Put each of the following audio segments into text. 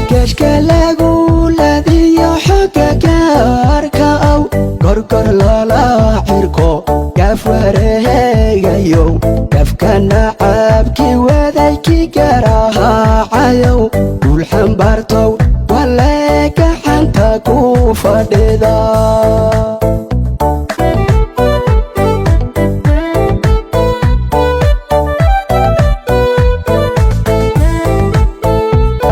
Geeshka lagu ladiyo xogga gaarka aw, gorgor lala xirko gaaf wareegayow, gafka nacabkii wadaykii garaacayow, guul xambaartow wale gaxanta ku fadhida.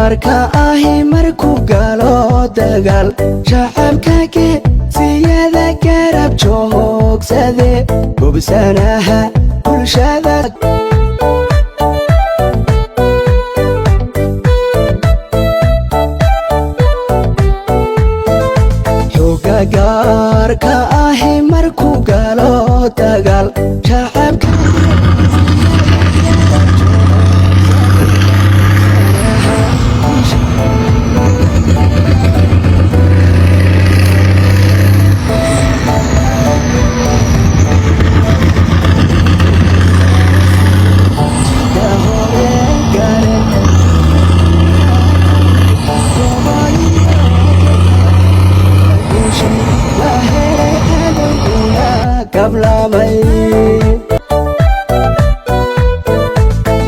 Arka ahi markuu galo dagaal, shacabka geesiyada garab joogsade, gobsanaha bulshada. Xooga gaarka ahi markuu galo dagaal, shacabka.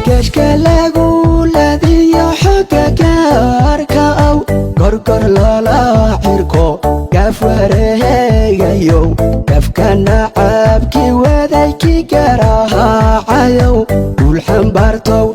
Geeshka lagu ladiyo xogga gaarka aw, gorgor lala xirko gaaf wareegayow, gafka nacabkii wadaykii garaacayow, guul xambaartow.